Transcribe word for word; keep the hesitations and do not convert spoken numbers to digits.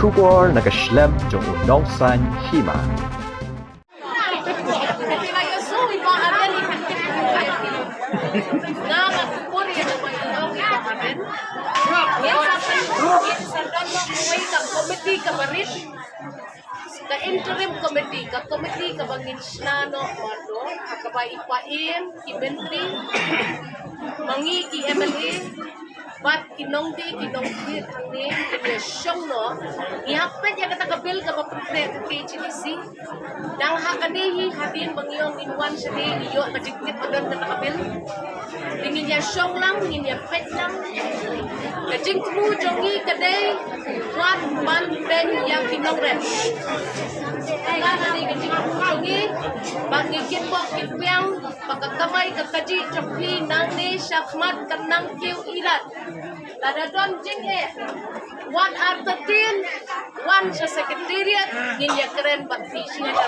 Khubor na ka shlem jong u nongsan hima. Ka interim committee, ka committee kaba ngin shna noh marto, kaba i pa im ki mentri, ma ngi ki M L A, bad ki nongdie ki nongthied hangne, ngin ïa shong noh, ngi hap peit ïa kata ka bill kaba pyntrei ka K H A D C. Dang ha kane hi hadien ba ngi ong ngin wan shane ngi ïoh ka jingtip ba don kata ka bill. Te ngin ïa shong lang, ngin ïa peit lang. Ka jingthmu jong ngi ka dei wat ban beiñ ïa ki nongrep. Kata ka dei ka jingthmu jong ngi, ba ngi kitbok kitbiang ba ka kamai ka kajih jong phi nangne shakhmat kan nang kiew ilat. Lada don jingeh, wat artatien wan sha secretariat, ngin ïa kren bad phi shisha.